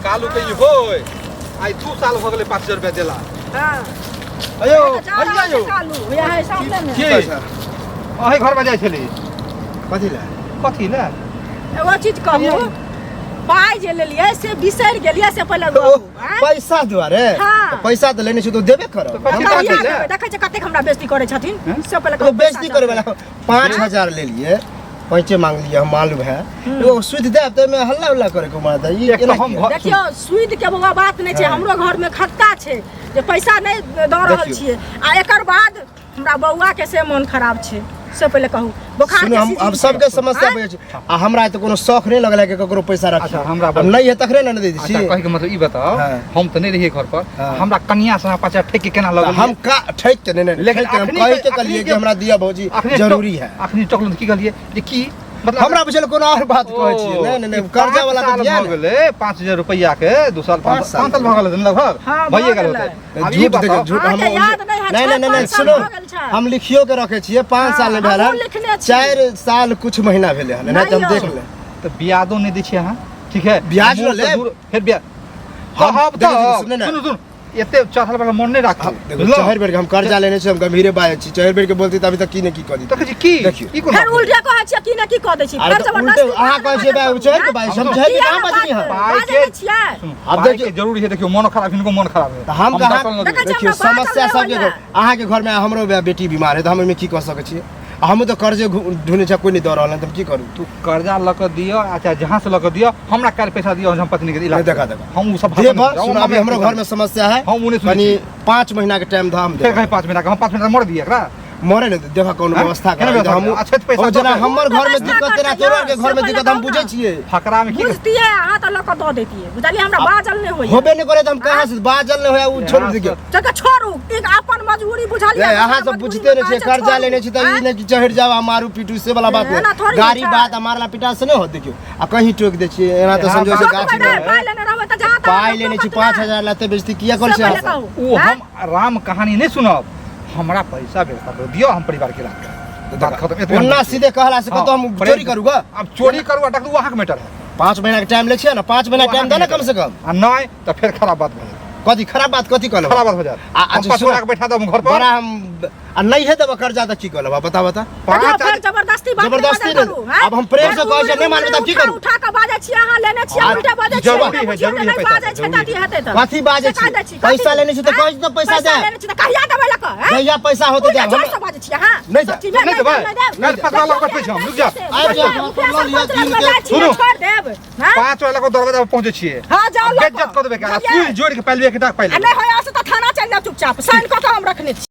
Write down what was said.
कालू के ई होय आइ 2 साल भऽ गेलै 5000 रुपया देला। हाँ। अयो जा रहल भैया छै यौ कालू, भैया है सामने में। की अहीं घर में जाइ छली? कथी लए? कथी लए? एगो चीज कहू, पाइ जे लेलियै से बिसरि गेलियै से पहिले कहू, आँय? पैसा दुआरे? हाँ। तऽ पैसा तऽ लेने छी तऽ देबे करब। तऽ कथी कहिया कथी लए? देबै? देखै छियै कतेक हमरा बेइज्जती करै छथिन, हैं? से पहिले तो कहू, बेइज्जती पैसा करे वाला 5000 लेलिए, पैंचे मांगलिए हम, मालूम है एगो सुध देब तऽ एहिमे हल्ला उल्ला करे के मार ई एक तऽ केना हम किया? देखियौ, सुद के बौआ बात नहि छै। हाँ। हमरो घर में खतका छै जे पैसा नहि दऽ रहल देखियौ। छियै। आ एकर बाद हमरा बौआ के से मोन खराब छै, से पहिले कहू। बोखार सुनू के हम सीजन हम छै। सबके समस्या आँय? बुझै छी आ हमरा तऽ कोनो शौख नहि लगल है कि ककरो पैसा रखी। अच्छा, हमरा अब नहि है तखने ने ने दे दै छी। अच्छा, कहै के मतलब ई बताओ, हाँ। हम तऽ नहि रहियै घर पर, हाँ। हमरा कनिया से 5000 ठकि के केना तऽ लगल? हम का ठकि के नहि नहि लेकिन ठकि के हम अखनी कहि के- के कहलियै अखनी कि के- हमरा दिअ भौजी, अखनी जरूरी है। अखनी टोकलहुँ तऽ की कहलियै जे की मतलब हमरा बुझल कोनो और बात कहै छियै। ओ, नहि नहि नहि ई कर्जा पाँच वाला तऽ साल दिया भऽ ने। गेलै 5000 रुपैआ के 2 साल पाँच 5 साल भऽ गेल हेतै लगभग, हाँ, भइए भऽ गेल गेलै। होतै। आब ई झूठ देखियौ बताउ झूठ हम अहाँके याद नहि है, नहि नहि नहि पाँच साल सुनू भऽ गेल छै। हम लिखियो के रखे छियै 5 हाँ, साल नहि भेल हमहूँ हन, लिखने छियै। 4 साल कुछ महीना भेलै हन, नहि तऽ हम नहि देख यौ। ले। तऽ ब्याजो नहि दै छियै अहाँ, ठीक है? ब्याज मोन लऽ तऽ लेब। दूर फेर ब्याज हम कहब देखियौ, तऽ सुनू ने। सुनू सुनू, एते चढ़ल वाला मोन नहि राखू। देखो, बुझलहुँ? चहरि बेर के हम कर्जा लेने छी, हम गंभीरे बाजै छी। चहरि बेर के बोलती तऽ अभी तक की ने की कऽ तऽ दितै। कहै छी की? देखियौ। ई कोन फेर बात भेलै? उल्टे कहै छियै, की ने की कऽ दै छी। अरे फेर तऽ जबरदस्ती उल्टे अहाँ कहै छियै बाजै चहरि के बाजै छी, हम चहरि के कहाँ बजनी हन? पाइ बाजै के- नहि छियै। सुनू, आब पाइ देखियौ। के जरूरी है, देखियौ मोनो खराब, हिनको मोन खराब है। तऽ हम कहाँ दखल नहि देखै देबै। छियै, देखियौ हमरा बाजल समस्या नहि सबके होइए। घर, अहाँके घरमे हमरो बेटी बीमार है तऽ हम ओहिमे की कऽ सकै छियै? आ हमहूँ तऽ कर्जे ढूँढै छियै, कोइ नहि दऽ रहल हन, तऽ हम की करू? तू कर्जा लऽ कऽ दिअ, अच्छा जहाँ से लऽ कऽ दिअ, हमरा काल्हि पैसा दिअ, हम पत्नी के इलाज नहीं, देखा, देखा। हम उ सब भाषण देब नहि देबै। सुन, हम अभी हमरो घर में समस्या है, हम उ नहि सुनै कनी छी। 5 महीना के टाइम धाम फेर देब। कहीं 5 महीना के, हम 5 महीना मर दिए एकरा। मरे नहीं देखा कोनो हाँ? व्यवस्था केना कर व्यवस्था हम करबै? अच्छा, तऽ पैसा ओ जेना दऽ दे। हमर घर में व्यवस्था दिक्कत तेना करतै तोरा के यौ, घर में से दिक्कत हम पहिले बुझै छियै। फकरा में की बुझतियै अहाँ तऽ लऽ कऽ दऽ दैतियै, बुझलियै? हमरा बाजल नहि होइए। होबे नहीं करे तऽ हम कहाँ से बाजल नहीं होया उ छोड़ दियौ। चल छोड़ू, एक अपन मजबूरी बुझलियै। ए, अहाँ सब बुझते नहीं छियै, कर्जा लेने छी तऽ ई नहि कि चढ़ि जाउ आ मारू पीटू से वाला बात एना नहि। थोड़ी गाड़ी होइ छै। बात आ मारला पीटा से नहि हो। देखियौ आ कहीं टोकि दै छियै एना तऽ इएह समझो से बात गाछ छै। मे पाइ लेने रहबै तऽ जहाँ तहाँ पाइ लेने छी टोकत ना। 5000 लेते बेइज्जती किया करै से छी पहिले अहाँ सब? कहू। ओ आँय? हम राम कहानी नहि सुनब, हमरा पैसा व्यवस्था कर दियौ, हम परिवार के इलाज करब। बात खत्म, एतबे हम ओना बोलै छी। सीधे कहला से कतौ हम हाँ, चोरी करू ग? अब चोरी करू आ डकू अहाँके मैटर है। 5 महीना के टाइम लै छियै ने, 5 महीना टाइम दे ने कम से कम। आ नहि तऽ फेर खराब बात भऽ जायत। कथी खराब बात कथी कहलहुँ? खराब बात हो जायत। आ हम अच्छा 5 सुन, गोटा के बैठा देब घर पर। बड़ा हम आ नहीं है देब कर्जा तऽ की कहलहुँ बता बता। पाँच देखियौ, फेर आदमी- जबरदस्ती बात नहि जबरदस्ती बाजल करू, नहि। हैं? आब हम प्रेम से फेर कहै छियै, नहि मानबै तऽ की उठा करू? उठा कऽ बाजै छियै, अहाँ लेने छियै, आ, उल्टे बाजै छियै, जरूरी है, बुझियौ जरूरी जे है नहि पैसा, बाजै छै जरूरी तऽ अथी हेतै तऽ। कथी बाजै से कहि छी? दै छी, पैसा कथी? लेने छी तऽ हैं? कहै छी तऽ पैसा पैसा दे। लेने छी तऽ कहिया देबै लऽ कऽ, हैं? जहिया पैसा होतै उल्टा देब। जोर से बाजै छियै अहाँ। नहि सब चीज नहि नहि देब, देबै। नहि देब। काल्हि 5 लाख बैठबै छी हम, रुकि जा। आबि जाउ, मुखिया लऽ लिअ, सरपंच कीन लगमे के। जाइ छियै, सुनू। छोड़ि देब, हैं? 5 वाला को दरवाजा पर पहुंचे छियै। हाँ, जाउ लऽ बेइज्जत कऽ। कऽ देबै एकरा। बुझलियै? सुई जोड़ि के पाइल एक टाक पाइल। आ नहि होय से तऽ थाना चलि जाउ चुपचाप, साइन कऽ कऽ हम रखने छी।